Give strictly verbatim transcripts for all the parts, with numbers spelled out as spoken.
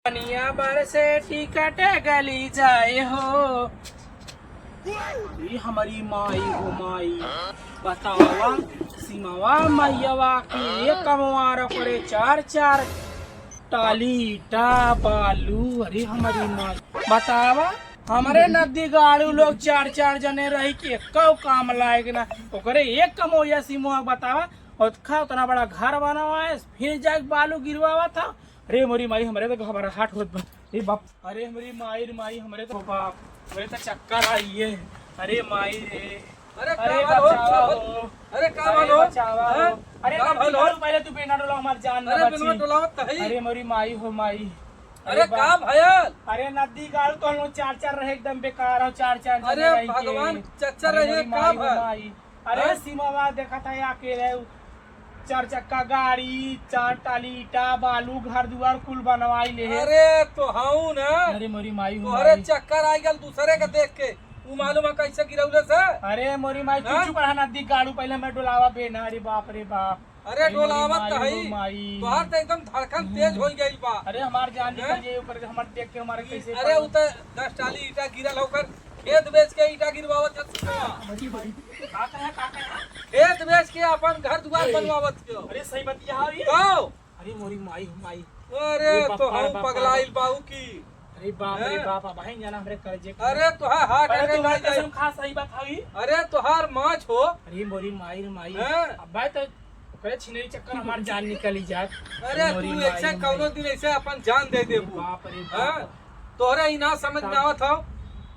पनिया बर से टिकट गली जाए हो। अरे हमरी माई हो माई, बतावा, सिमवा मइयवा के एक कमवार पड़े चार चार टाली ईटा बालू। अरे हमरी माई, बतावा, हमरे नद्दी गाड़ू लोग चार चार जने रही के एक्कउ काम लायक ना, ओकरे एक कमवइया सिमवा बतावा, ओतखा उतना बड़ा घर बनावा है, फिर जाके बालू गिरवावा था। अरे मोरी माई, हमरे तो घबराहट होत बा। ए बाप, अरे हमरी माई रे माई, हमरे तो बाप, हमरे तो चक्कर आई है। अरे माई रे, अरे अरे का बात हो? बचावा हो। अरे का अरे बात हो? बचावा हाँ? हो। अरे का नद्दी बात हो? गाड़ू, पहले तू बेना डोला, हमार जान ना अरे बची। बिनवा डोलावत त है। अरे मोरी माई हो माई। अरे अरे का बाप। भयल? अरे नद्दी गाड़ू तो हम लोग चार चार रहे, एकदम बेकार हो, चार चार जने अरे रही के। भगवान, चच्चा अरे रहे मोरी का माई हो भयल? माई। अरे हाँ? सिमवा देखा था आके रहे, चार चक्का गाड़ी, चार टाली ईटा, बालू, घर दुआर कुल बनवाई ले है। अरे तो हऊ ना। अरे मोरी माई हो तोहरे माई। चक्कर आई गल दूसरे के देख के। ऊ मालूम है कैसे गिरौले से? अरे मोरी माई, तू हाँ? चुप रहा, नद्दी गाड़ू, पहले मैं डोलावा बेना। अरे बाप रे बाप। अरे अरे मोरी डोलावत माई त हो हई। माई। तोहार त एकदम धड़कन तेज हो गइल बा। अरे हमार जान निकल हैं? जाई ऊपर, हमार देख के हमारे कैसे अरे पड़ल? उ त दस टाली ईटा गिरल होकर खेत बेच के ईटा गिरवावत है सुनवा। का कहे, का कहे? खेत बेच के अपन घर दुआर बनवावत के। अरे सही बतिया है ये। तो? अरे मोरी माई हो माई। अरे अरे बाप तो रे, हम बाप रे। पगलाइल बाऊ की। अरे बाप रे हैं? बाप, अब भाई जाना हमरे करेजे के। अरे तोहार हार्ट अरे अटैक तोहार आ जाए। कसम खा, सही बात है। अरे तोहार माँ छो। अरे मोरी माई रे माई। हैं? अब भाई तो ओकरे छिनरी चक्कर हमार जान निकली जात। अरे मोरी तू माई ऐसे रे कौनो माई। दिन ऐसे अपन जान दे देबू। बाप रे हाँ? बाप। तोहरे ई ना समझ में तब आवत हौ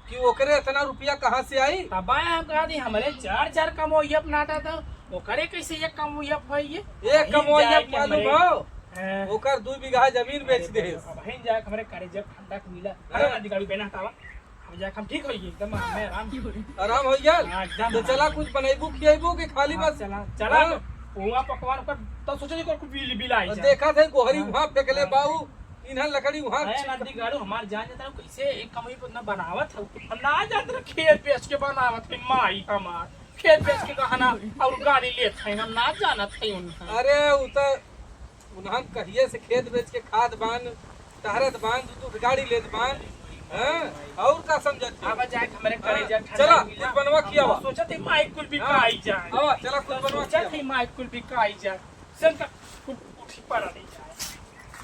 कि ओकरे इतना रुपया कहाँ से आई? तब आए हम कहा दी, हमरे चार चार कमवैया नाटा था, ओकरे कैसे एक कमवैया भई ये? एक अबहिन कमवैया जाए के मालूम हमरे हौ? हाँ। ओकर दू बीघा जमीन बेच अरे दे। अबहिन जाए हमरे करेजा ठंडा के मिला। हाँ। अरे ना दिगाड़ी बेना हटावा। अब जाके हम ठीक होइए, एकदम मैं आराम। आराम हो गया? हाँ, एकदम तो आराम। चला, कुछ बनैबू, खियैबू कि खाली हाँ, बस? चला, चला। हाँ? हुआ पकवान ओकर, तो सोचे जी, कुछ बिल, बिल आई तो जाए। देखा थे, गोहरी हाँ। वहाँ फेंकले हाँ। बाऊ, इन्हन लकड़ी वहाँ अरे, छिटका नंदी गाड़ू, हमार जान जाता है, कैसे एक कमई पर ना बनावत है। हम ना जानते रहे, खेत बेच के बनावत है, माई हमार। खेत बेच के गहना और गाड़ी लेत है, हम ना जानत है उन्हें। अरे, उ तो उन्हन कहिए से खेत बेच के खात बान, टहरत बान, दू दू गाड़ी लेत बान, हैं? और का समझत है? आवा जाए, हमरे हाँ, करेजा ठंडा चला, मिला। कुछ बनवा खियावा। सोचत है माई कुल हाँ, बिकाई जाए। आवा, चला, कुछ तो बनवा सोचत खियावा। है माई कुल बिकाई जाए। चल, चल, उठ, उठी पड़ा नहीं जाए।